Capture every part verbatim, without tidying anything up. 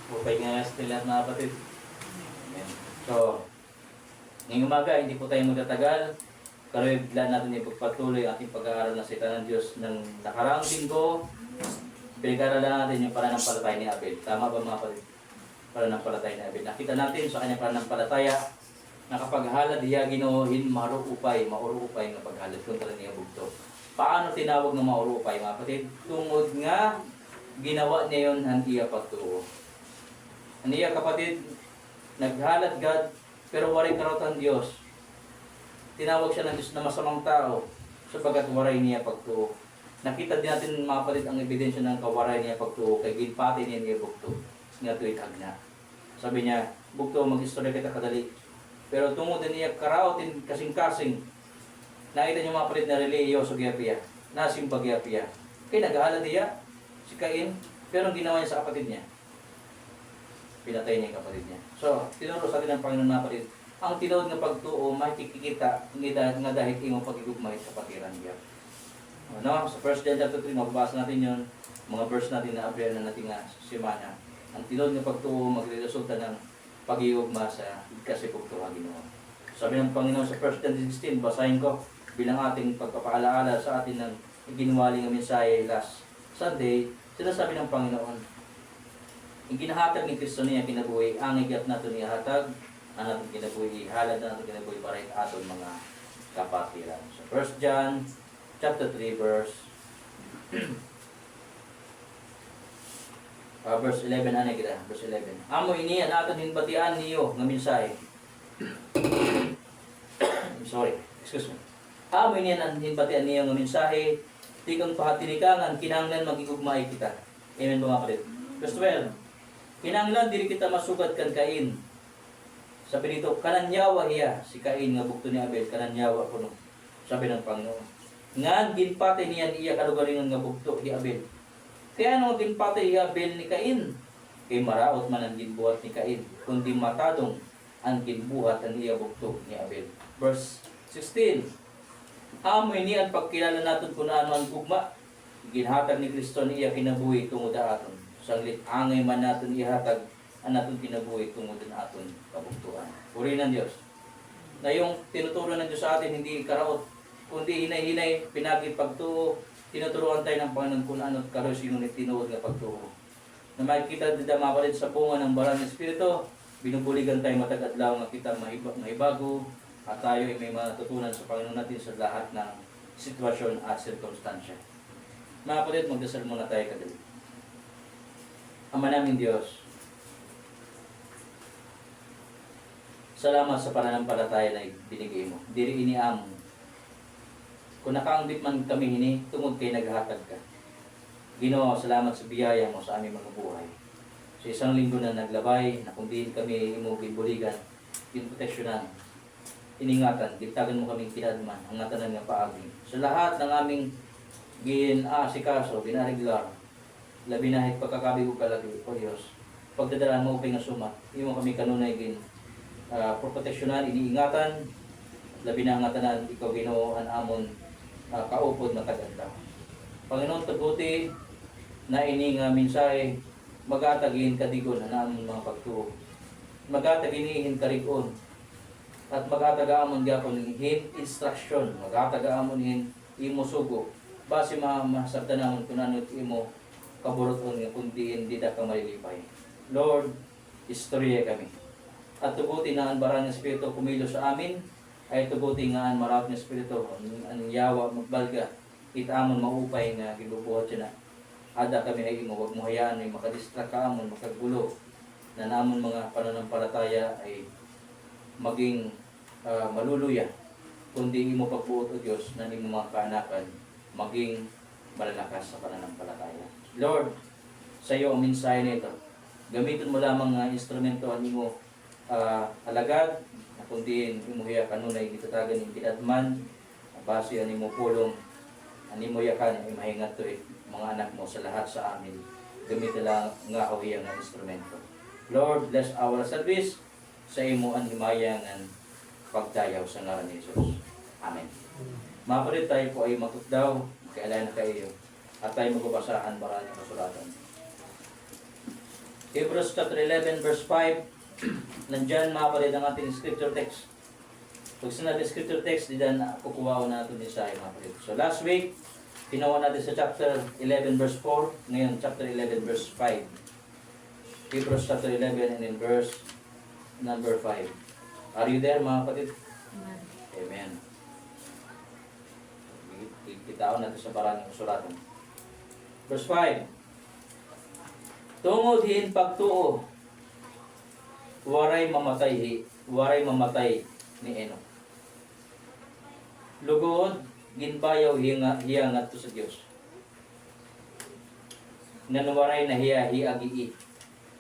Upay nga sa lahat, mga kapatid. Amen. So, ngayong umaga, hindi po tayo magtatagal. Karoy, bigla natin ipagpatuloy ang ating pag-aaral na sa ng Diyos ng nakaraang linggo. Pinag-aaralan natin yung pananampalataya ni Abel. Tama ba, mga kapatid? Pananampalataya ni Abel. Nakita natin sa kanyang pananampalataya, nakapaghalad hiya, Ginoo, hin maruupay, maruupay nga paghalad kontra niya bugto. Paano tinawag nga maruupay, mga kapatid? Tungod nga ginawa niya yon han iya pagtuo. Han iya, kapatid, naghalad gad, pero waray karaot han Dios. Tinawag siya ng Diyos na masamang tao, sapagkat waray niya pagtuo. Nakita din natin, mga kapatid, ang ebidensya ng kawaray niya pagtuo kay ginpatay niya an iya bugto nga tuwid agna. Sabi niya, "Bugto, mag-istorya kita kadali." Pero tungod han iya karaot hin kasingkasing, nakita niyo, mga kapatid, na relihiyoso gihap hiya, nasimba gihap hiya. Kay naghalad hiya, si Cain, pero ang ginawa niya sa kapatid niya, pinatay niya yung kapatid niya. So, tinuro sa atin ng Panginoon, mga kapatid, ang tinuod nga pagtuo, makikita nga da-, nga dahil imo paghigugma hit kapatiran niya. Ano, sa First John chapter three, mababasa natin yun. Mga verse natin na abrihan na natin nga semana. Ang tinuod nga pagtuo, magreresulta ng paghigugma sa kasi bugto ha Ginoo. Sabi ng Panginoon sa First John sixteen, basahin ko bilang ating pagpapaalaala sa atin ng iginwali nga mensahe last Sunday, sinasabi ng Panginoon, "Ang ginahatag ni Kristo niya kinabuhi, angay gihap naton ihatag an aton kinabuhi, ihalad an aton kinabuhi para it aton mga kapatiran." So, First John chapter three, verse, ah, verse eleven, anay kita, verse eleven. Amo ini an aton ginbatian niyo nga mensahe. I'm sorry, excuse me. Amo ini an ginbatian niyo nga mensahe, tikang pahatinikangan, kinahanglan maghigugmaay kita. Amen ba, mga kapatid? Verse twelve, kinahanglan diri kita masugad kan Cain. Sabi dito, kananyawa hiya, si Cain nga bugto ni Abel, kananyawa kuno. Sabi ng Panginoon, ngan ginpatay niya an iya kalugaringon nga bugto, hi Abel. Kay ano nga ginpatay hi Abel ni Cain? Kay maraot man an ginbuhat ni Cain, kundi matadong an ginbuhat an iya bugto ni Abel. Verse sixteen, amo ini an pagkilala naton kun ano an gugma. Ginhatag ni Kristo an iya kinabuhi tungod ha aton. Sanglit angay man naton ihatag an aton kinabuhi tungod han aton kabugtoan. Purihin an Diyos. Na yung tinuturo ng Diyos sa atin, hindi karaot, kundi hinay-hinay, pinagi pagtuo, tinuturuan tayo ng Panginoon kung ano karoy sinunod tinuod nga pagtuo. Na makikita dida, mga kapatid, sa bunga ng Banal na Espiritu, binubuligan tayo matag adlaw nga kita mahiba-, mahibago, at tayo ay may matutunan sa Panginoon natin sa lahat ng sitwasyon at sirkumstansya. Mga kapatid, magdasal muna tayo kadali. Ama naming Diyos, salamat sa pananampalataya na binigay mo. Diri ini amo. Kung nakaangbit man kami hini, tungod kay naghatag ka. Ginoo, salamat sa biyaya mo sa aming mga buhay. Sa isang linggo na naglabay, na kung diin kami imo ginbuligan, ginproteksyonan, iningatan, gintagan mo kaming kinaadman, an ngatanan nga paagi. Sa lahat ng aming gin-aasikaso, gin-areglar, labi na hit pagkakabig-o ka labi, O Diyos. Pagdadalahan mo, upay nga sumat, imo kami kanunay gin, ah, proproteksyonan, iniingatan, labi na an ngatanan, ikaw, Ginoo, an amon, ah, kaupod matag adlaw. Panginoon, tuguti na ini nga mensahe, maghatag hin kadigon han amon mga pagtuo. Maghatag ini hin karig-on. At maghatag ha amon gihapon hin instruction. Maghatag ha amon hin imo sugo. Basi ma-, masabtan namon kun ano it imo kaburut-on nga kun diin dida ka malilipay. Lord, istorya kami. At tuguti na an Banal nga Espiritu kumilos sa amin, ay tuguti nga an Maraot nga Espiritu, an, an yawa magbalga, it amon maupay nga ginbubuhat yana. Ada kami ha imo, wag mo hayaan nga makadistract ha amon, makagulo, na an amon mga pananampalataya ay maging, ah, maluluya, kundi imo pagbuot, O Diyos, na an imo mga kaanakan maging malalakas sa pananampalataya. Lord, sa iyo ang mensahe na ito. Gamiton mo lamang nga instrumento an imo ah, alagad, na kun diin imo hiya kanunay gitatagan hin kinaadman, basi an imo pulong, an imo yakan, ay mahingadto it mga anak mo sa lahat sa amin. Gamita la ngahaw hiya nga instrumento. Lord, bless our service sa imo an himaya ngan pagdayaw sa ngaran ni Jesus. Amen. Mga kapatid, tayo po ay magkutdaw, makialay na kayo. At tayo magbabasa han Banal nga Kasulatan. Hebrews chapter eleven, verse five. Nandiyan, mga kapatid, ang ating scripture text. Pag sinabi scripture text, diyan kukuhaon natin mensahe, mga kapatid. So last week, kinuha natin sa chapter eleven, verse four. Ngayon, chapter eleven, verse five. Hebrews chapter eleven and in verse number five. Are you there, mga kapatid? Amen. Amen. Kitaon natin sa parang suratan. Verse five. Tungod hin pagtuo, waray mamatay hi, waray mamatay ni Enoch. Lugod, ginbayaw hiya nga, hiya ngadto sa Dios. Ngan waray na hiya hi-agi-i,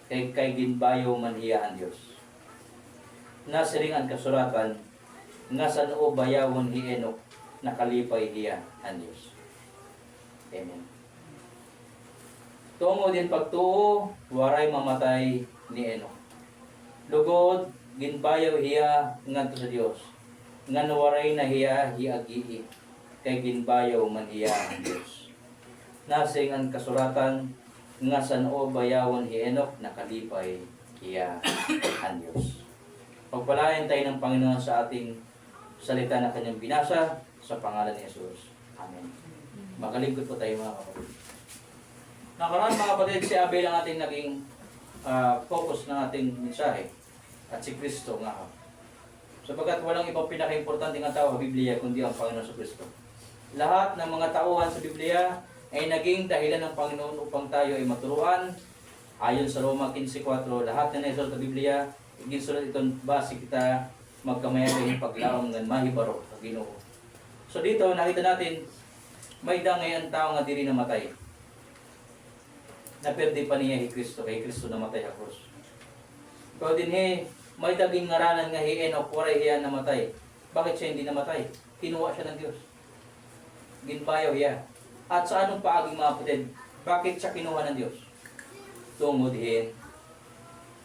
kay, kay ginbayaw man hiya han Dios. Nasiring an kasuratan, nga san-o bayawon hi Enoch, nakalipay hiya han Dios. Amen. Tungod hin pagtuo, waray mamatay ni Enoch. Lugod, ginbayaw hiya ngadto sa Dios, ngan waray na hiya hi-agi-i, kay ginbayaw man hiya han Dios. Nasiring an kasuratan, nga san-o bayawon hi Enoch, nakalipay hiya han Dios. Pagpalain tayo ng Panginoon sa ating salita na kanyang binasa sa pangalan ni Jesus. Amen. Makalingkod po tayo, mga kapatid. Nakaraan, mga kapatid, si Abel ang ating naging, ah, focus ng ating mensahe. At si Kristo nga. Sapagkat walang ibang pinakaimportante nga tao sa Biblia kundi ang Panginoon sa Kristo. Lahat ng mga tauhan sa Biblia ay naging dahilan ng Panginoon upang tayo ay maturuan. Ayon sa Roma quince cuatro, lahat na naisulat sa Biblia, ginsulat iton basi kita magkamay-ada hin paglaom ngan mahibaro ha Ginoo. So dito, nakita natin, may-ada ngay-an tawo nga diri namatay. Napirdi pa niya hi Kristo, kay Kristo namatay ha krus. Pero dinhi, may-ada ginngaranan nga hi Enoch, waray hiya namatay. Bakit siya hindi namatay? Kinuha siya ng Diyos. Ginbayaw hiya. At sa anong paagi, mga kapatid, bakit siya kinuha ng Diyos? Tungod hin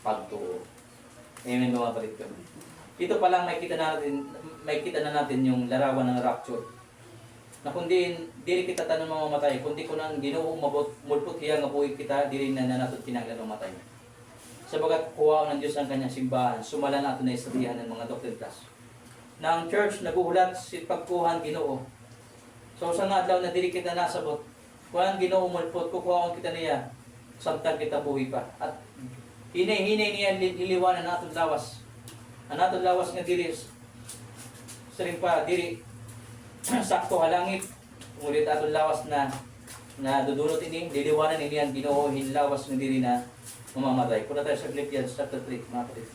pagtuo. Amen ba, mga kapatid ko? Ito pa lang, makikita na natin, makikita na natin yung larawan ng rapture. Na kundi, diri kita tanan mamamatay, kundi kun an Ginoo umabot, mulpot hiya nga buhi kita, diri na, na naton kinahanglan mamatay. Sapagkat kuhaon ng Diyos ang kanyang simbahan, sumala na aton naistoryahan ng mga doctrine class. Na ang church naghuhulat sa pagkuha han Ginoo. Sa usa nga adlaw na diri kita nasabot, kun an Ginoo mulpot, kukuhaon kita niya, samtang kita buhi pa. At hinay-hinay niya li-, liliwanan an aton lawas. An aton lawas nga diri, s-, siring pa, diri sakto ha langit. Ngunit aton lawas na, nadudunot ini, liliwanan ini an Ginoo hin lawas nga diri na mamamatay. Punta tayo sa Philippians chapter three, mga kapatid.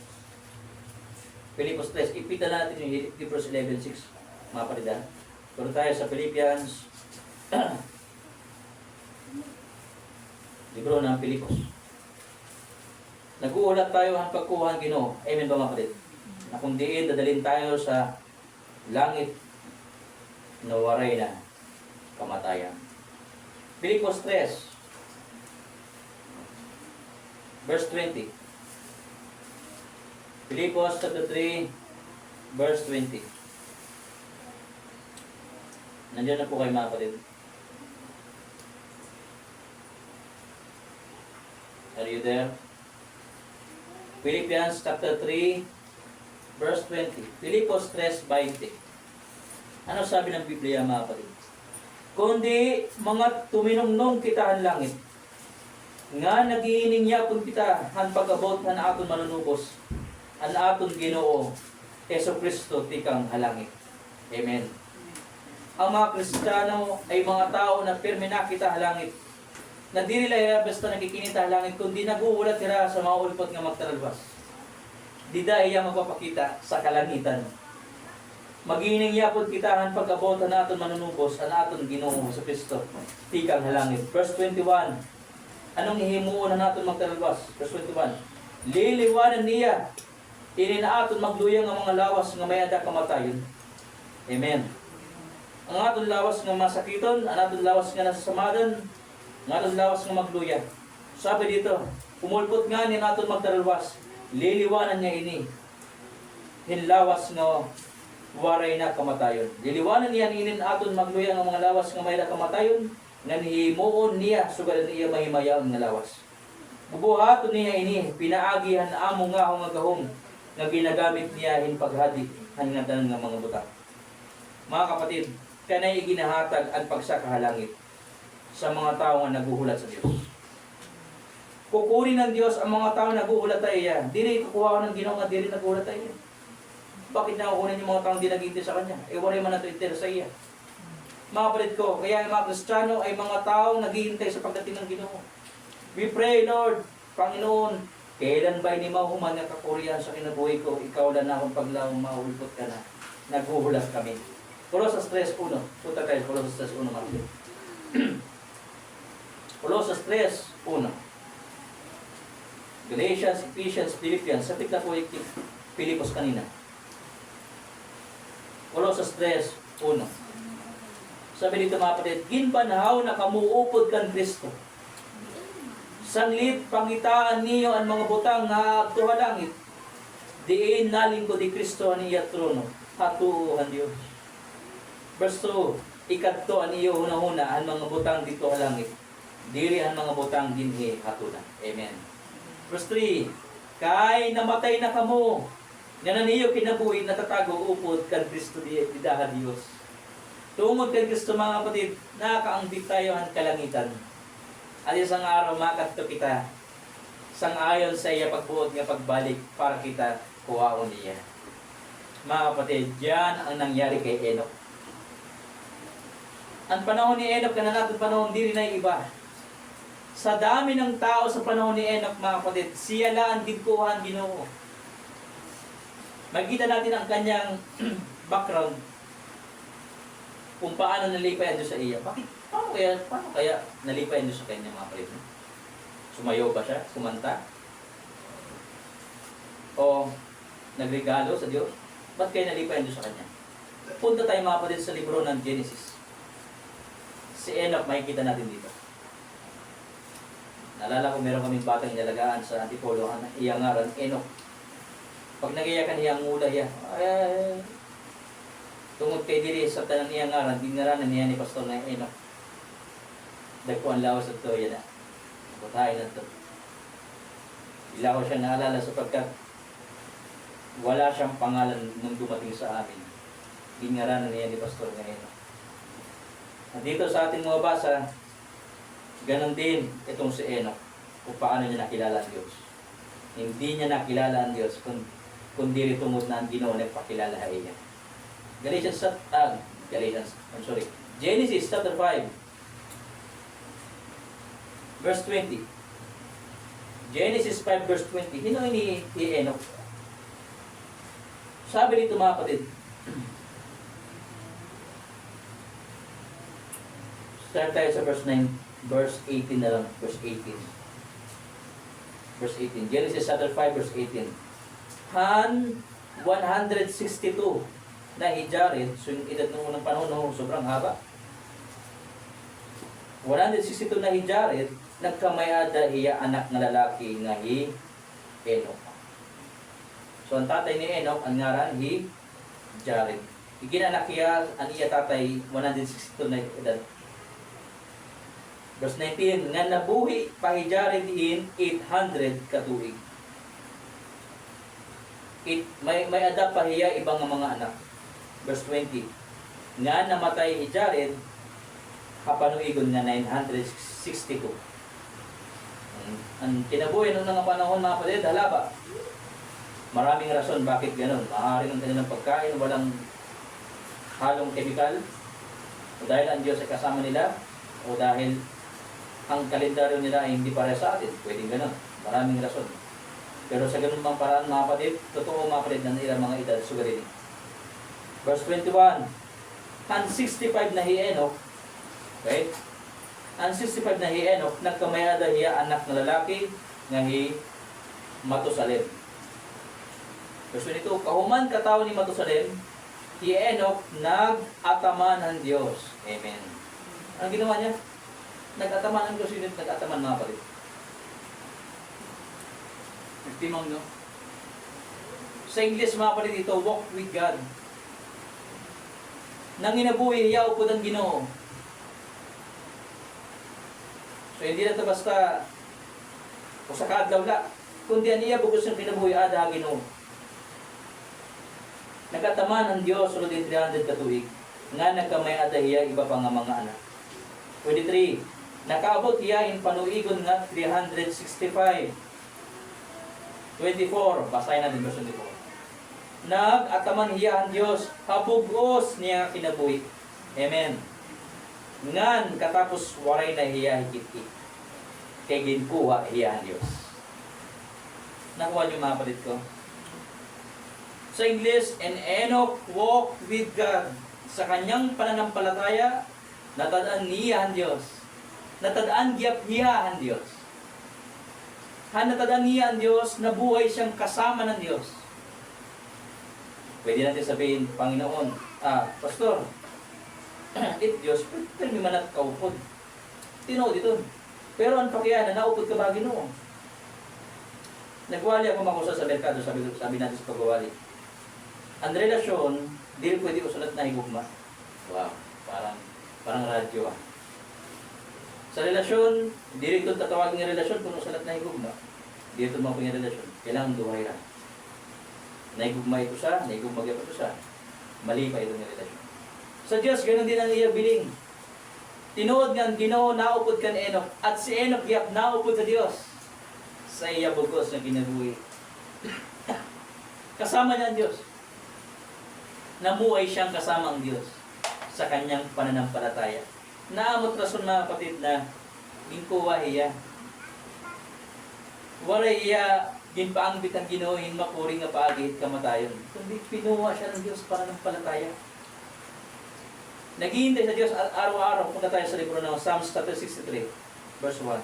Filipos tres, ipita natin yung He-, Hebrews eleven six, mga kapatid, ha? Punta tayo sa Philippians. Libro ng Filipos. Naghuhulat tayo han pagkuha han Ginoo. Amen ba, mga kapatid? Na kung diin, dadalhin tayo sa langit na waray na kamatayan. Filipos tres, verse twenty. Filipos chapter three, verse twenty. Nandiyan na po kayo, mga kapatid. Are you there? Philippians chapter three, verse twenty. Filipos tres veinte. Ano sabi ng Biblia, mga kapatid? Kundi mga tuminungnong kita han langit, nga naghihining yapon kita han pag-abot han aton Manunubos, an aton Ginoo Jesu-Cristo tikang ha langit. Amen. Ang mga Kristiyano ay mga tawo na pirme nakita ha langit, na diri la hira basta nakikinita ha langit, kundi naghuhulat hira sa mga ulpot nga magtaralwas. Dida hiya magpapakita sa kalangitan. Maghihining yapon kita han pag-abot han aton Manunubos, an aton Ginoo Jesu-Cristo tikang ha langit. Verse twenty-one. Anong hihimuon han aton magtaralwas? Verse twenty-one. Liliwanan niya inin aton magluya nga mga lawas nga may-ada kamatayon. Amen. Ang aton lawas nga masakiton, an aton lawas nga nasasamadan, ang aton lawas nga magluya. Sabi dito, umulpot ngani an aton magtaralwas, liliwanan niya ini hin lawas nga waray na kamatayon. Liliwanan niya inin aton magluya nga mga lawas nga may-ada kamatayon, ngan hihimuon niya sugad an iya mahimayaon nga lawas. Bubuhaton niya ini pinaagi han amo ngaho nga gahom nga ginagamit niya hin paghadi han ngatanan nga mga butang. Mga kapatid, kanay iginahatag an pagsaka ha langit sa mga tawo nga naghuhulat sa Dios. Kukunin han Dios an mga tawo nga naghuhulat ha iya. Diri kukuhaon han Ginoo nga diri naghuhulat ha iya. Bakit niya kukunin yung mga taong di naghihintay sa kanya? Eh, waray man nato interest sa iya. Mga kapatid ko, kaya ang mga Kristiyano ay mga taong naghihintay sa pagdating ng Ginoo. We pray, Lord, Panginoon, kailan ba ini mahuman nga kakurian sa kinabuhi ko? Ikaw la an akon paglaom, maulpot ka na. Naghuhulat kami. Colosas tres uno. Punta tayo, Colosas tres uno, mga kapatid. Colosas tres uno. Galatians, Ephesians, Philippians. Sapit na po yung Filipos kanina. Colosas tres uno. Sabi dito, mga kapatid, "Ginbanhaw na kamo upod kan Kristo. Sanglit pangitaan niyo an mga butang nga adto ha langit, diin nalingkod hi Kristo han iya trono ha tuo han Dios." Verse two, "Ikadto an iyo hunahuna han mga butang didto ha langit, diri han mga butang dinhi ha tuna." Amen. Verse three, "Kay namatay na kamo, ngan an iyo kinabuhi natatago upod kan Kristo di-, dida ha Dios." Tungod kan Kristo, mga kapatid, nakaangbit tayo han kalangitan. At isang araw, makadto kita sang-ayon sa iya pagbuot nga pagbalik para kita kuhaon niya. Mga kapatid, yan ang nangyari kay Enoch. Ang panahon ni Enoch, kan aton panahon, diri na iba. Sa dami ng tao sa panahon ni Enoch, mga kapatid, siya la ang ginkuha han Ginoo. Makita natin ang kanyang background, kung paano nalipay ang Diyos sa iya. Bakit? Paano kaya, paano kaya nalipay ang Diyos sa kanya, mga kapatid? Sumayaw ba siya? Kumanta? O nagregalo sa Diyos? Ba't kaya nalipay ang Diyos sa kanya? Punta tayo, mga kapatid, sa libro ng Genesis. Si Enoch, makikita natin dito. Naalala ko, meron kaming batang inalagaan sa Antipolo, an iya ngaran, Enoch. Pag nag-iyakan hiya, ngula hiya. Ay, tungod kay diri sabtan an iya ngaran, ginngaranan hiya ni Pastor nga Enoch. Dagko an lawas adto, yana. Butahay na to. Ila ko siya naalala sapagkat wala siyang pangalan nung dumating sa amin. Ginngaranan hiya ni Pastor nga Enoch. At dito sa ating mga basa, ganon din itong si Enoch, kung paano niya nakilala ang Diyos. Hindi niya nakilala ang Diyos, kun-, kundi tungod na an Ginoo nagpakilala ha iya. Galatians chap-, ah, Galatians, I'm sorry. Genesis chapter five, verse twenty. Genesis five verse twenty. Hin-o ini hi Enoch? Sabi dito, mga kapatid, start tayo sa verse nine, verse eighteen na lang, verse eighteen. Verse eighteen. Genesis chapter five, verse eighteen. Han one hundred sixty-two na hi Jared, so, yung edad ng unang panahon, no, sobrang haba. One hundred sixty-two na hi Jared, nagkamay-ada hiya anak nga lalaki nga hi Enoch. So, an tatay ni Enoch, an ngaran hi Jared. Igin-anak hiya an iya tatay, one hundred sixty-two na edad. Verse nineteen, ngan nabuhi pa hi Jared hin eight hundred ka tuig. It, may, may-ada pa hiya iba nga mga anak. Verse twenty, ngan namatay hi Jared ha panuigon nga nine hundred sixty-two. An, an kinabuhi noon nga panahon, mga kapatid, halaba. Maraming rason bakit ganon. Maaaring ang kanilang pagkain, walang halong kemikal, o dahil ang Diyos ay kasama nila, o dahil ang kalendaryo nila ay hindi pareho sa atin. Pwedeng ganon. Maraming rason. Pero sa ganun mang paraan, mga kapatid, totoo, mga kapatid, na an ira mga edad, sugad ini. Verse twenty-one, han sixty-five na hi Enoch, okay? Han sixty-five na hi Enoch, nagkamay-ada hiya anak nga lalaki nga hi Matusalem. Verse twenty-two, kahuman katawo ni Matusalem, hi Enoch nag-ataman han Dios. Amen. Ano ginawa niya? Nag-ataman han Dios, yun, nag-ataman, mga kapatid. Nagtimang, no? Sa English, mga kapatid, ito, walk with God. Nanginabuhi hiya upod han Ginoo. So, hindi na ito basta Usa ka adlaw la, kundi an iya bug-os nga kinabuhi aada ha Ginoo. Nagataman an Dios sulod hin three hundred ka tuig, ngan nagkamay-ada hiya iba pa nga mga anak. Twenty-three, nakaabot hiya hin panuigon nga three hundred sixty-five. Twenty-four, basahi naton verse twenty-four. Nag-ataman hiya han Dios ha bug-os niya nga kinabuhi. Amen. Ngan katapos waray na hiya hikit-hikit, kay ginkuha hiya han Dios. Nakuha niyo, mga kapatid ko? Sa English, "And Enoch walked with God." Sa kanyang pananampalataya, natad-an niya an Dios. Natad-an gihap hiya an Dios. Han natad-an niya an Dios, nabuhay siyang kasama han Dios. Pwede natin sabihin, "Panginoon, ah, Pastor, it Dios, pwede man nat kaupod." Tinuod iton. Pero an pakiana, naupod ka ba ha Ginoo? Nagwali ako, mga kausa, sa merkado, sabi, sabi natin sa pagwawali. An relasyon, diri pwede usa la it nahigugma. Wow, parang, parang radyo, ah. Sa relasyon, diri iton tatawagin nga relasyon kun usa la it nahigugma. Diri iton maupay nga relasyon. Kailangan duha hira. Nahigugma it usa, nahigugma gihap it usa. Mali pa iton nga relasyon. Sa Dios, ganun din an iya biling. Tinuod nga an Ginoo naupod kan Enoch, at si Enoch gihap naupod sa Dios. Sa iya bug-os nga kinabuhi, kasama niya an Dios. Namuhay siyang kasama an Dios sa kanyang pananampalataya. Naa mo't rason, mga kapatid, na ginkuha hiya. Waray hiya ginpaangbit han Ginoo hin makuri nga paagi hit kamatayon, kundi pinuha siya han Dios pananampalataya. Naghihintay sa Dios a-, araw-araw. Punta tayo sa libro ng Psalms chapter sixty-three, verse one.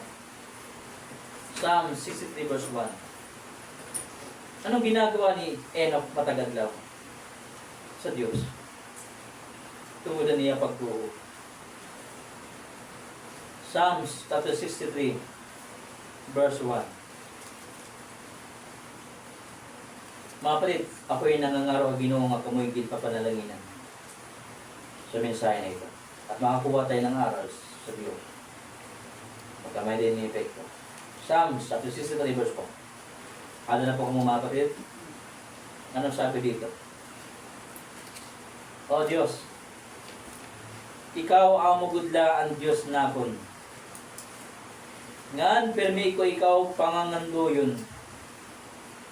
Psalms sixty-three, verse one. Anong ginagawa ni Enoch matag adlaw sa Dios? Tungod han iya pagtuo. Psalms chapter sixty-three, verse one. Mga kapatid, ako'y nangangaro ha Ginoo nga kamoy ginpapanalanginan sa mensahe na ito. At makakuha tayo ng aral sa Diyos. Magkamay din ng epekto. Psalms chapter sixty-three, verse four. Ano na po kamo, mga kapatid? Anong sabi dito? O Diyos, ikaw amo gud la an Diyos nakon. Ngan pirmi ko ikaw pangangandoyon.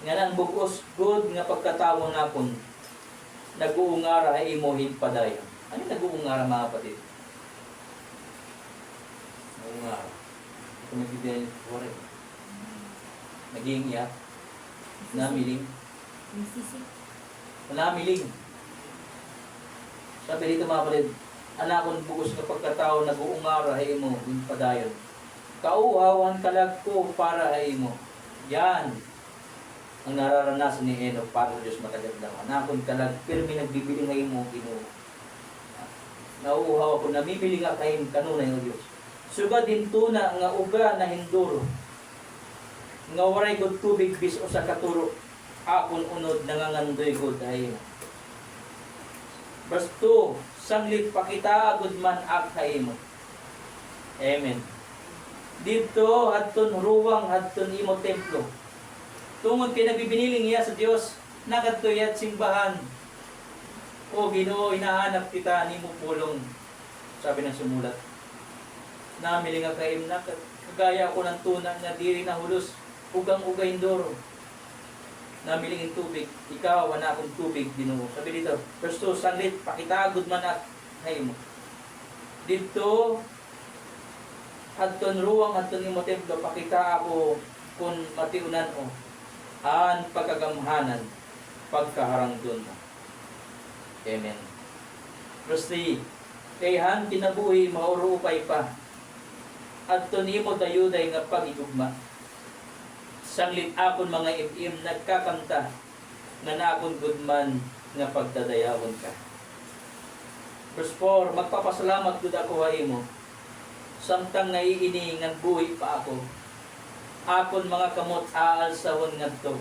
Ngan an bug-os gud nga pagkatawo nakon nag-uungara ha imo hin padayon. Ano yung nag-uungara, mga kapatid? Nag-uungara. Ito may bibigyan niyo sa waray. Nag-iingyap. Namiling. Nagsisi. Namiling. Sabi dito, mga kapatid, an akon bug-os nga pagkatawo nag-uungara ha imo hin padayon. Kauhaw han kalag ko para ha imo. Yan ang nararanasan ni Enoch para sa Diyos matag adlaw. An akon kalag pirmi nagbibiling ha imo, Ginoo. Nauuhaw ako, namimiling ako ha imo kanunay, O Diyos. Sugad hin tuna nga uga na hin duro, nga waray gud tubig bis usa ka turo, akon unod nangangandoy gud ha imo. Verse two, sanglit pakitaa gud man ak ha imo. Amen. Didto hadton ruwang hadton imo templo. Tungod kay nagbibiniling hiya sa Diyos, nakadto hiya ha simbahan. O Ginoo, hinahanap kita han imo pulong, sabi ng sumulat. Namiling ak ha im, nakagaya ako ng tuna nga diri nahulos, ugang-uga hin duro. Namiling hin tubig, ikaw an akon tubig, Ginoo. Sabi dito, verse two, sanglit pakitaa gud man ak ha imo. Didto hadton ruwang hadton imo templo, pakitaa ako kon matiunan-o an pagkagamhanan, pagkaharangdon mo. Amen. Verse three, kay han kinabuhi mauruupay pa, adton imo dayuday nga paghigugma. Sanglit akon mga ib-im nagkakanta, ngan akon gud man nga pagdadayawon ka. Verse four, magpapasalamat gud ako ha imo, samtang naiini ngan buhi pa ako. Akon mga kamot aalsahon ngadto,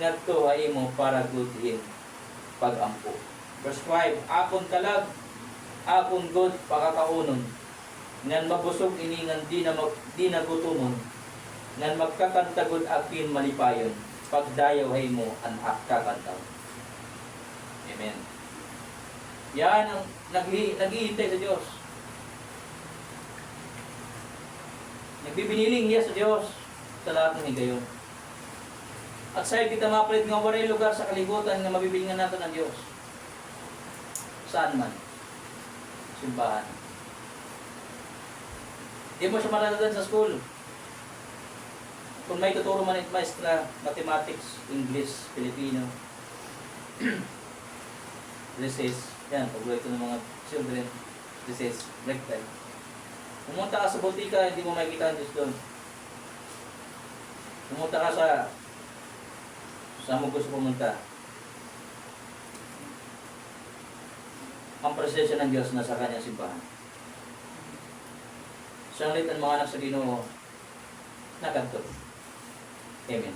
ngadto ha imo para gud hin pag-ampo. Verse five, akon kalag, akon gud pakakaonon, ngan mabusog ini ngan di na mag-, di na gutomon. ngan magkakanta gud ak hin malipayon, pagdayaw ha imo an ak kakanta. Amen. Yan an naghi-, naghihintay sa Diyos. Nagbibiniling hiya sa Diyos sa lahat ng higayon. Excited kita, mga kapatid, nga waray lugar sa kalibutan nga mabibilingan naton an Diyos. Saan man. Simbahan. Di mo siya matatadaan sa school. Kung may tuturo man it maestra, mathematics, English, Filipino, recess, yan, paborito ng mga children, recess, break time. Pumunta ka sa botika, hindi mo makikita ang Diyos doon. Pumunta ka sa, saan mo gusto pumunta? Ang presensya ng Diyos nasa kanyang simbahan. Sanglit an mga anak sa Ginoo, nakadto. Amen.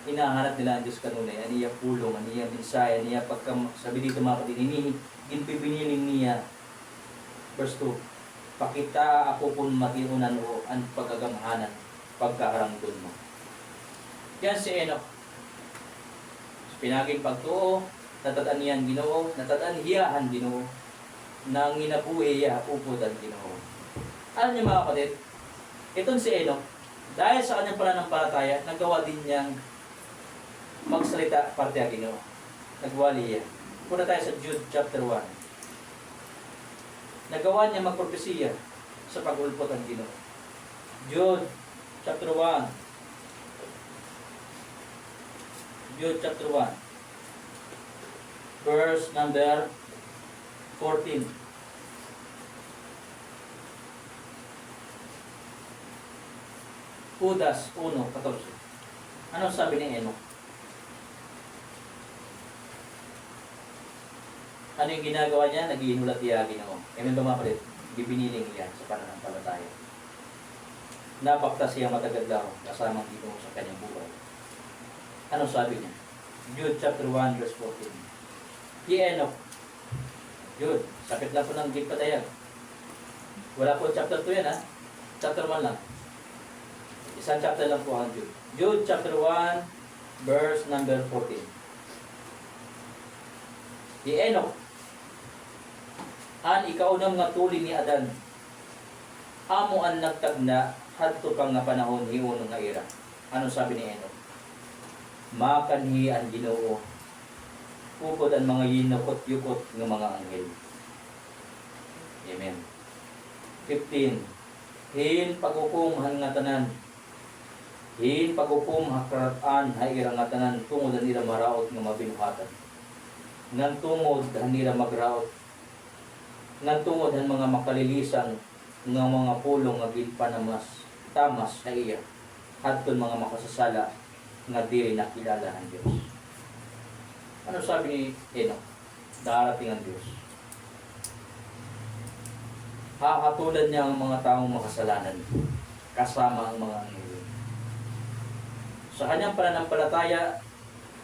Hinahanap nila an Diyos kanunay, an iya pulong, an iya mensahe, an iya pagka-, sabi dito, mga kapatid, hini-, ginpipiniling niya. Verse two, "Pakitaa ako kon matinunan o an pagagamhanan pagkaharangdon mo." Yan si Enoch. Pinagin pagtuo, natad-an niya an Ginoo, natad-an hiya han Ginoo, nanginabuhi hiya upod han Ginoo. Alam niyo, mga kapatid, iton si Enoch, dahil sa kanyang pananampalataya, nagawa din niyang magsalita parte ha Ginoo. Nagwali hiya. Punta tayo sa Jude chapter one. Nagawa niya magpropesiya sa pag-ulpot han Ginoo. Jude chapter one. Jude chapter one. Verse number fourteen. Judas uno catorce. Ano sabi ni Enoch? Ano yung ginagawa niya? Naghihinulat hiya ha Ginoo. Amen ba, mga kapatid? Bibiniling hiya sa pananampalataya. Napaktas hiya matag adlaw kasama an Ginoo sa kanyang buhay. Ano sabi niya? Jude chapter one, verse fourteen. Hi Enoch. Jude, sapit lang po ng ginpadayag. Wala po chapter two yan, ha? Chapter one lang. Isang chapter lang po ang Jude. Jude chapter one, verse number fourteen. Hi Enoch, an ikaunam nga tuli ni Adan, amo an nagtagna hadto pa nga panahon hi Noe nga ira. Ano sabi ni Enoch? Makanhi an Ginoo, upod an mga yinukot-yukot nga mga anghel. Amen. Fifteen. Hin paghukom han ngatanan, hin paghukom ha karat-an ha ira ngatanan tungod han ira maraot nga mabinuhatan, ngan tungod han ira magraot, ngan tungod han mga makalilisang nga mga pulong nga ginpanamas-tamas ha iya, hadton mga makasasala nga diri nakilala han Dios. Ano sabi ni Enoch? Darating an Dios. Hahatulan niya an mga taong makasalanan, kasama an mga anghel. Sa kanyang pananampalataya,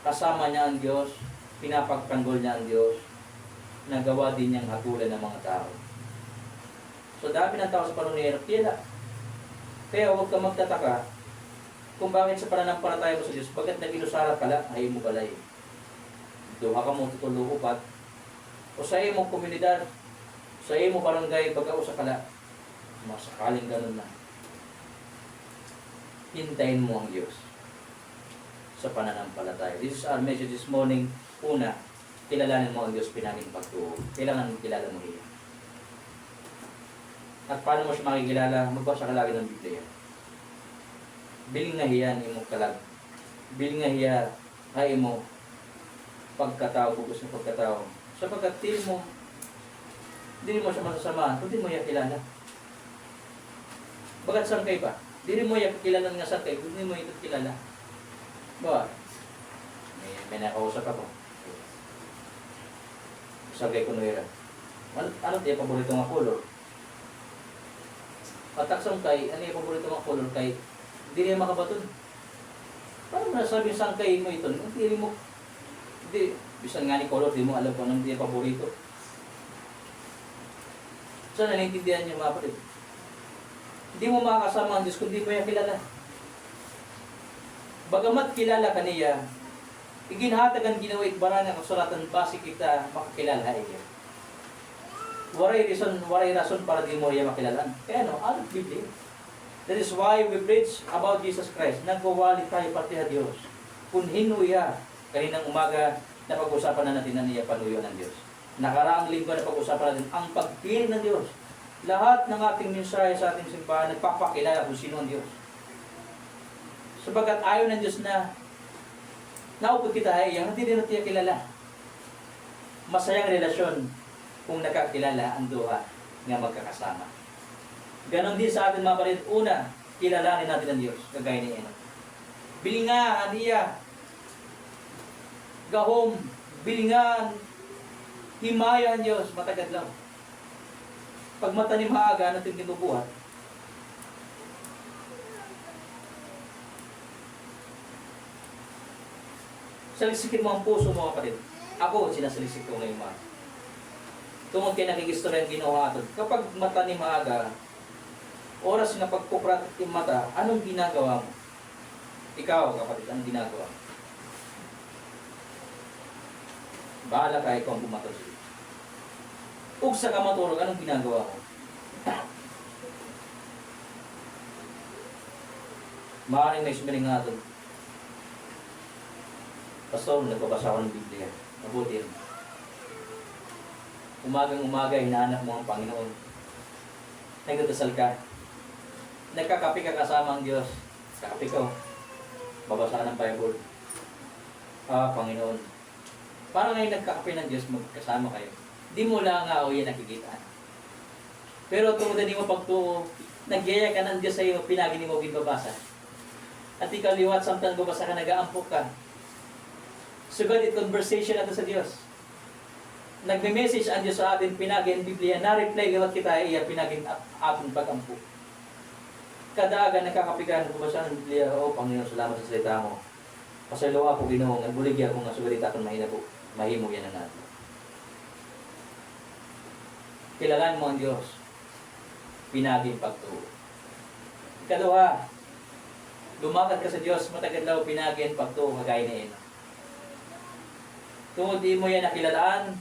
kasama niya an Dios, pinapagtanggol niya an Dios, nagawa din niyang hatulan an mga tao. So, dami ng tao sa panahon ni Enoch, kaya la-, kaya huwag ka magtataka kung bakit sa pananampalataya mo sa Diyos, bakit nag-inusara ka la ha imo balay. Duha kamo, tutulo, upat. O sa imo komunidad, sa imo barangay, baga usa ka la. Masakaling ganun na. Hintayin mo ang Diyos sa pananampalataya. This is our message this morning. Una, kilalanin mo ang Diyos pinagin pagtuo. Kailangan kilala mo hiya. At paano mo siya makikilala? Magbasa ka lagi ng Biblia. Bilinga hiya an imo kalag. Bilinga hiya ha imo pagkatawo, bug-os nga pagkatawo. Sapagkat diri mo, diri mo siya masasamahan kung diri mo hiya kilala. Bagat sangkay ba? Diri mo hiya kilala nga sangkay kung diri mo hiya kilala. Ba? May, may nakausap ako. Sangkay kuno ira. Ano, ano it iya paborito nga kolor? Patak sangkay, ano iya paborito nga kolor kay diri makabaton. Paano mo nasabi sangkay mo iton? Diri mo, di, bisan ngani kolor, di mo alam kung ano iya paborito. So, naiintindihan niyo, mga kapatid? Hindi mo makakasama ang Diyos kung di mo yan kilala. Bagamat kilala ka niya, iginhatag han Ginoo it baran nga kasulatan basi kita makakilala ha iya. Waray rason, waray rason para diri mo hiya makilala-an. Kay ano, ano Biblia? That is why we preach about Jesus Christ. Nagwawali tayo parte ha Diyos. Kun hin-o hiya, kaninang umaga, napag-usapan na natin an iya panuyo ng Diyos. Nakaraang linggo napag-usapan natin ang pagpili ng Diyos. Lahat ng ating mensahe sa ating simbahan nagpapakilala kung sino ang Diyos. Sapagkat ayaw ng Diyos na naupod kita ha iya, nga diri natin hiya kilala. Masayang relasyon kung nakakilala ang duha nga magkakasama. Ganon din sa atin, mga kapatid, una, kilalanin natin ang Diyos, kagaya ni Enoch. Bilnga an iya gahom, bilnga, himaya an Diyos matag adlaw. Pagmatanim ha aga, ano it im ginbubuhat? Saliksikin mo an puso mo, kapatid. Ako, sinasaliksik ko ngayon, mga. Tungod kay nakikistorya an Ginoo ha aton. Kapag matanim ha aga, oras nga pagkukrat it im mata, anong ginagawa mo? Ikaw, kapatid, anong ginagawa mo? Bahala ka, ikaw ang bumaton. Ugsa ka maturog, anong ginagawa mo? Maaaring may sumiring nga aton, "Pastor, nagbabasa ako ng Biblia." Mabuti yun. Umagang-umaga, hinahanap mo ang Panginoon. Nagdadasal ka. Nagkakape ka kasama ang Diyos. Kakape ko. Babasa ka ng Bible. Ah, Panginoon. Para ngayon nagkakape ng Diyos, magkasama kayo. Di mo lang nga o yan nakikita. Pero tungod na di mo pagtuo, nagyaya ka ng Diyos sa iyo, pinagi nimo ginbabasa. At ikaw liwat, samtang babasa ka, nag-aampo ka. Sugad it conversation nato sa Diyos. Nagme-message an Diyos sa atin, pinagi an Biblia, na-reply liwat kita, iya pinagi at-, aton pag-ampo. Kada aga nakakapigan, nagbabasa ng Biblia, "O Panginoon, salamat sa salita mo. Pasayloa ako, Ginoo, nga buligya ako nga sugad it akon mahinabo, mahimo yana nga adlaw." Kilalaan mo an Diyos, pinagi an pagtuo. Ikaduha, lumakad ka sa Diyos, matag adlaw, pinagi an pagtuo, kagaya ni Enoch. Tungod imo yana kilalaan,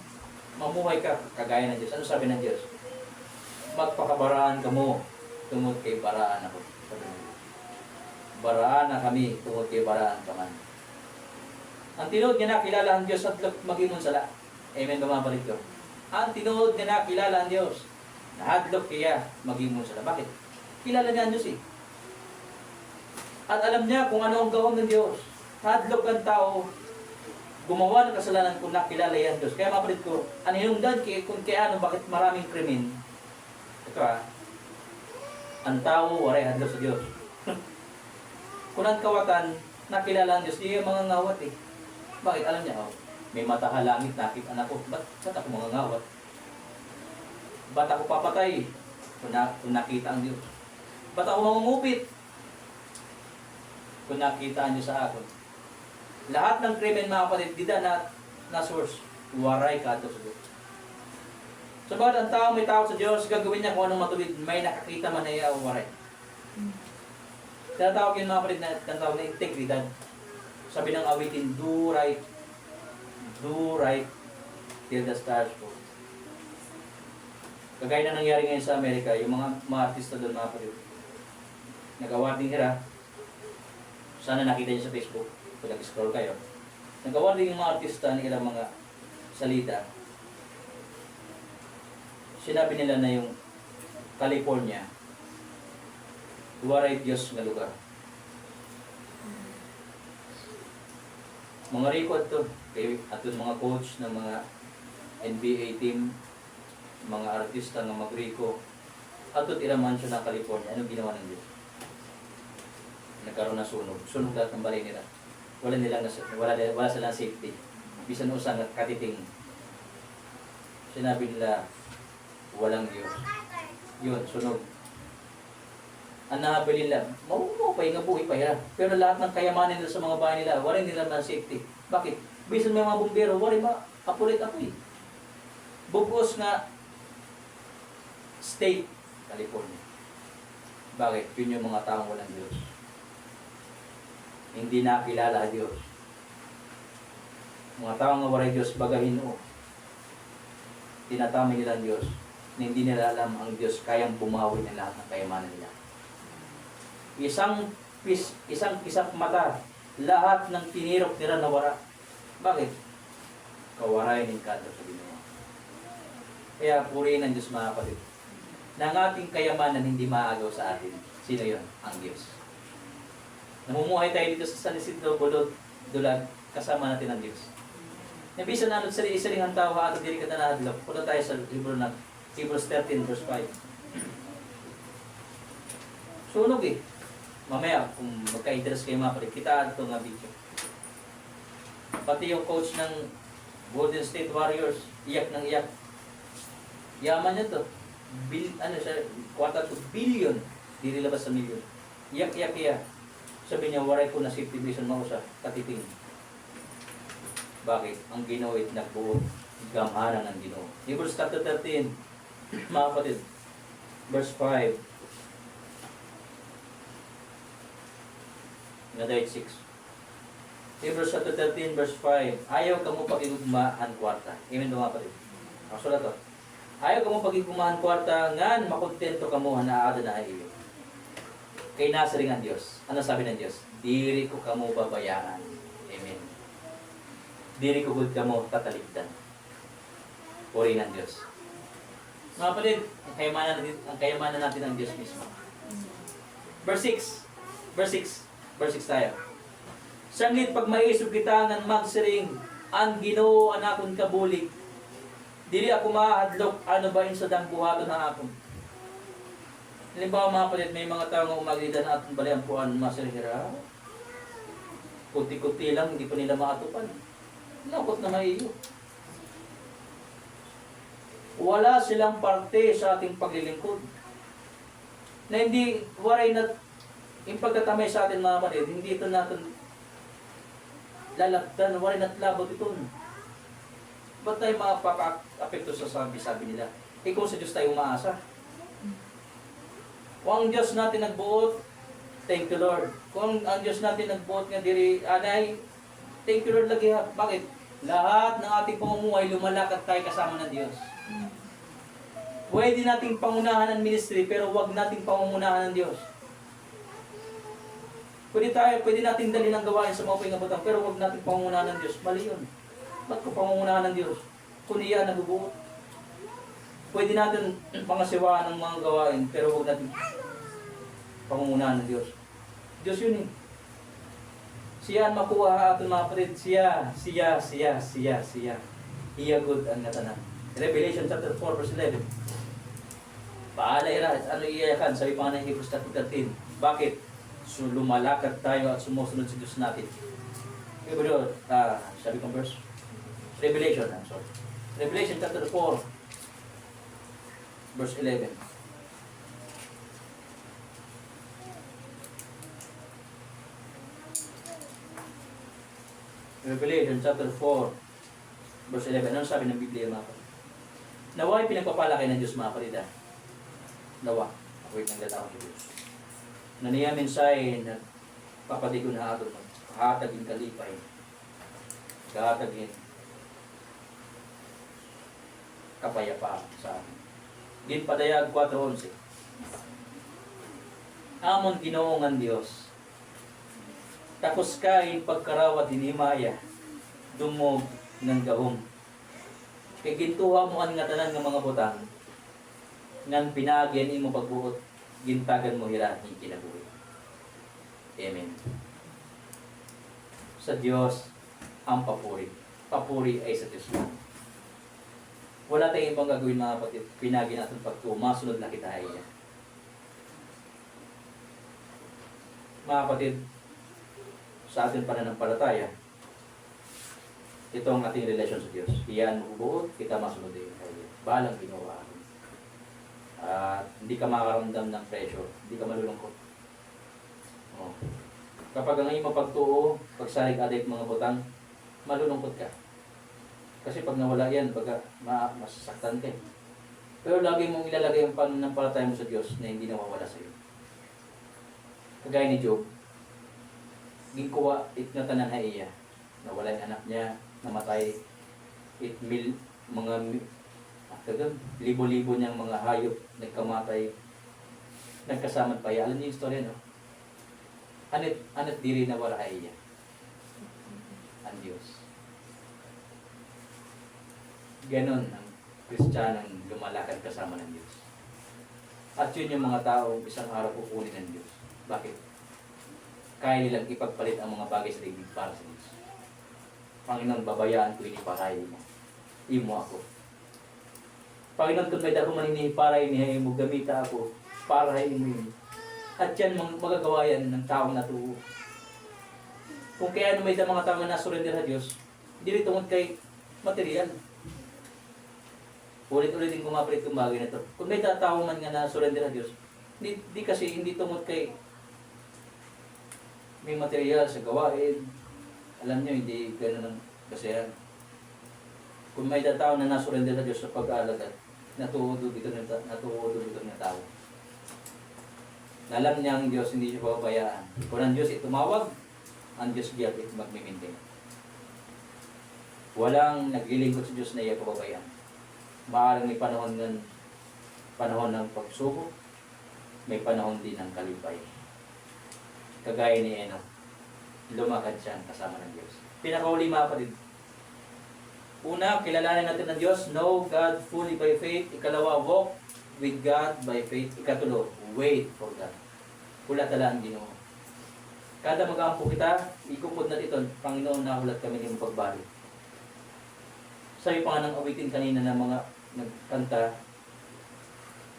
mamuhay ka kagaya ng Diyos. Ano sabi ng Diyos? "Magpakabaraan kamo, tungod kay baraan ako." Sabi niya, "Baraana kami, tungod kay baraan ka man." An tinuod nga nakilala an Diyos, hadlok mag-imon sala. Amen ba, mga kapatid ko? An tinuod nga nakilala an Diyos, nahadlok hiya mag-imon sala. Bakit? Kilala niya an Diyos, eh. At alam niya kung ano ang gahom ng Diyos. Hadlok an tawo gumawa ng kasalanan kung nakilala hiya an Diyos. Kaya, mga kapatid ko, an hinungdan kay, kung kay ano, bakit maraming krimen, ito, ah, an tawo waray hadlok sa Diyos. Kun an kawatan nakilala an Diyos, diri mangangawat, eh. Bakit? Alam niya, "O, may mata ha langit, nakita na ako. Ba't, ba't ako mangangawat? Ba't ako papatay kun na, kun nakita an Diyos? Ba't ako mangungupit kun nakita an Diyos sa akon?" Lahat ng krimen, mga kapatid, dida na, na source, waray kahadlok sa Diyos. Sabagay, an tawo may takot sa Diyos, gagawin niya kung anong matuwid, may nakakita man niya o waray. Tinatawag yun, mga kapatid, na, tinatawag na integridad. Sabi ng awitin, "Do right, do right till the stars fall." Kagaya na nangyari ngayon sa Amerika, yung mga, mga artista doon, mga kapatid, nag-awarding hira. Sana nakita niyo sa Facebook, kung nag-scroll kayo. Nag-awarding yung mga artista nila, mga salida. Sinabi nila na yung California, waray Diyos nga lugar. Mga riko adto, kay adton mga coach ng mga N B A team, mga artista nga magriko, adto ira mansion na California. Ano ginawa ng Diyos? Nagkaroon ng sunog. Sunog lahat ng balay nila. Wala nilang nas-, wala, wala silang safety. Bisan usa nga katiting. Sinabi nila, "Walang Diyos." Yun, sunog. Ang nahabilin nila, mabubuhay nga buhay pa hira. Pero lahat ng kayamanan nila sa mga bahay nila, waray nila man safety. Bakit? Bisan may mga bumbero, waray ma-, apulit apoy. Bug-os nga state, California. Bakit? Yun yung mga taong walang Diyos. Hindi nakilala an Diyos. Mga tawo nga waray Diyos, baga hin-o. Tinatamay nila an Diyos. Hindi nila alam an Diyos kayang bumawi ng lahat ng kayamanan nila. Isang pis-, isang kisap mata, lahat ng tinirok nila nawara. Bakit? Kawaray ng kadto sa Ginoo. Kaya purihin ang Diyos, mga kapatid, na ang ating kayamanan hindi maagaw sa atin. Sino yun? Ang Diyos. Namumuhay tayo dito sa San Isidro Bulod, Dulag, kasama natin ang Diyos. Na bisan ano sa isiring han tawo ha aton diri kita nahadlok. Punta tayo sa libro ng Hebrews thirteen, verse five. Sunog eh. Mamaya, kung magka-interest kayo, mga kapatid, kita ato nga video. Pati yung coach ng Golden State Warriors, iyak ng iyak. Yaman niya to. Bil-, ano siya, kwarta to billion. Diri labas sa milyon. Iyak-iyak iya. Sabi niya, "Waray ko na safety vision mausa, katiting." Bakit? Ang Ginoo it nagbuot, gamhanan ang Ginoo. Hebrews chapter thirteen, mga kapatid, verse five. Nga dahil six. Hebrews chapter thirteen, verse five. Ayaw kamo paghigugma han kwarta. Amen ba, mga kapatid? Ang sulat to. Ayaw kamo paghigugma han kwarta, ngan makontento kamo han aada na ha iyo. Kay nasiring an Diyos. Ano sabi ng Diyos? "Diri ko kamo babayaan." Amen. "Diri ko gud kamo tatalikdan." Purihin ang Diyos. Mga kapatid, ang kayamanan natin, ang kayamanan natin ang Diyos mismo. Verse six. Verse six. Verse six tayo. Sanglit pagmaisog kita ngan magsiring, "An Ginoo an akon kabulig. Diri ako mahadlok, ano ba in sadang buhaton ha akon?" Halimbawa, mga kapatid, may mga tawo nga umagida na aton balian puan, masiring hira, kuti-kuti lang, hindi pa nila maatupan. Lungkot na maiyo. Wala silang parte sa ating paglilingkod. Na hindi, waray na, yung pagkatamay sa atin, mga kapatid, hindi ito natin lalabdan, waray na labot ito. Ba't tayo mapapa-apekto sa sabi-sabi nila? Eh, kung sa Diyos tayo umaasa. Kung ang Diyos natin nagbuot, thank you, Lord. Kung ang Diyos natin nagbuot nga diri anay, thank you, Lord, lagi ha. Bakit? Lahat ng ating pamumuhay, lumalakad tayo kasama ng Diyos. Pwede nating pangunahan ang ministry, pero wag nating pangungunahan ang Diyos. Pwede tayo, pwede nating dalhin ang gawain sa maupay nga butang, pero wag nating pangungunahan ang Diyos. Mali yun. Ba't ko pangungunahan ang Diyos? Kun hiya an nagbubuot. Pwede natin pangasiwaan ang mga gawain, pero huwag natin pangungunahan ng Diyos. Diyos yun eh. Siya an makuha ha aton, mga kapatid. Siya, siya, siya, siya, siya. Hiya gud an ngatanan. Revelation chapter four, verse eleven. Bahala ira, ano iya kan, sabi pa nga ng Hebrews chapter thirteen. Bakit? So, lumalakad tayo at sumusunod sa Diyos natin. Pero, ah, sabi kong verse, Revelation, I'm sorry. Revelation chapter four, verse eleven. Revelation chapter four, verse eleven. Ano sabi ng Biblia, mga kapatid? Nawa'y pinagpapala kayo ng Diyos, mga kapatid, ah. Nawa. Ako'y nagdadakop sa Diyos. Na niya mensahe na papadigon ha aton, hatag in kalipay. Hatag in kapayapaan sa amin. Ginpadayag four onse. Amon Ginoo ngan Dios, takos ka in pagkarawat hin himaya, dumog ngan gahom. Kay gintuha mo an ngatanan nga mga butang, ngan pinaagi an imo pagbuot, gintagan mo hira hin kinabuhi. Amen. Sa Diyos ang papuri. Papuri ay sa Diyos lang. Wala tayong ibang gagawin, mga kapatid. Pinaagi natin pagtuo, masunod na kita ha iya. Mga kapatid, sa ating pananampalataya, ito ang ating relasyon sa Diyos. Hiya an magbubuot, kita masunod din kay bahalang ginawa. At hindi ka makaramdam ng pressure, hindi ka malulungkot. Oh. Kapag ang imo pagtuo, pagsalig aday mga butang, malulungkot ka. Kasi pag nawala yan, baga ma-, masasaktan ka eh. Pero lagi mong ilalagay ang pananampalataya mo sa Diyos na hindi nawawala sa iyo. Kagaya ni Job, Ginkuha it ngatanan ha iya. Nawala an anak niya, namatay. It mil-, mga mi-, ah, taga, libo-libo niyang mga hayop nagkamatay. Nagkasama pa hiya. Alam niyo yung istorya, no? Ano it, ano it diri nawara ha iya? An Diyos. Ganon an Kristiyanong lumalakad kasama ng Diyos. At yun yung mga taong isang araw kukunin ng Diyos. Bakit? Kaya nilang ipagpalit ang mga bagay sa daigdig para sa Diyos. Panginoon, babayaan ko ini para ha imo. Imo ako. Panginoon, kon may-ada ako man ini para ini ha imo, gamita ako para ha imo ini. At yan, mag-, magagawa yan ng taong natuo. Kung kay ano may-ada mga tao nga na-surrender ha Diyos, diri tungod kay material. Ulit-ulit din ko mapalit kung bagay na to. Kung may-ada tawo man nga na-surrender ha Diyos, di, di kasi, hindi tungod kay may material sa gawain. Alam niyo, hindi ganun ang basehan. Kung may-ada tawo na na-surrender ha Diyos sa pag-aalagad, natuod ito nga ta-, natuod ito nga tawo. Na alam niya ang Diyos, hindi siya pababayaan. Kung ang Diyos ay tumawag, ang Diyos gihap it magme-maintain. Walang naglilingkod sa Diyos na iya pababayaan. Maaaring may panahon ngan, panahon ng pagsubok, may panahon din ng kalipay. Kagaya ni Enoch, lumakad siya kasama ng Diyos. Pinakauli, mga kapatid, una, kilalanin natin ang Diyos. Know God fully by faith. Ikalawa, walk with God by faith. Ikatulo, wait for God. Hulat la an Ginoo. Kada mag-ampo kita, ikupod nat iton, "Panginoon, nahulat kami nimo pagbalik." Sabi pa nga ng awitin kanina ng mga nagkanta,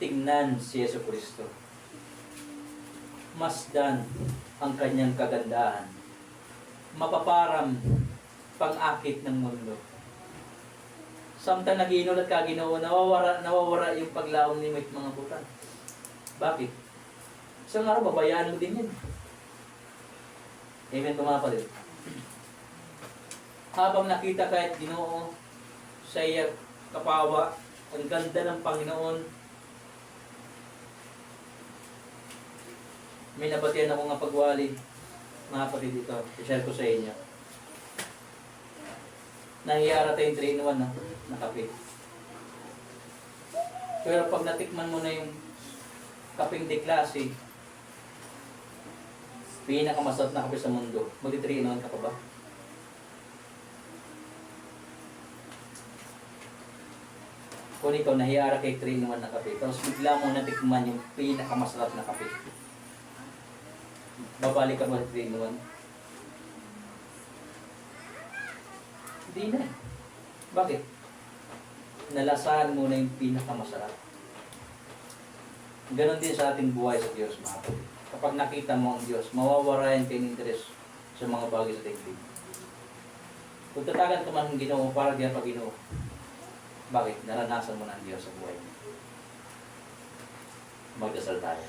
tingnan si Jesucristo. Masdan ang kanyang kagandahan. Mapaparam pang-akit ng mundo. Samtang nag-iinulat ka, Ginoo, nawawara, nawawara yung paglaom nimo it mga buta. Bakit? Isang araw, babayaan mo din yan. Amen ba, mga kapatid? Habang nakita ka it Ginoo sa iya kapawa, ang ganda ng Panginoon, may nabatian ako nga pagwali, mga kapatid, ito, i-share ko sa inyo. Nahiya ra ta hin three in one na, na kape. Pero pag natikman mo na yung kapeng de klase, pinakamasarap na kape sa mundo, magti-three in one ka pa ba? Kung ikaw, nahiya ra ka hin three in one na kape, tapos bigla mo natikman yung pinakamasarap na kape, babalik ka ba sa three in one? Hindi na. Bakit? Nalasahan mo na yung pinakamasarap. Ganon din sa ating buhay sa Diyos, mga kapatid. Kapag nakita mo ang Diyos, mawawara yan kay interes sa mga bagay sa daigdig. Kung tatagan ka man ng Ginoo para diha pa Ginoo, bakit? Naranasan mo na ang Diyos sa buhay mo. Magdasal tayo.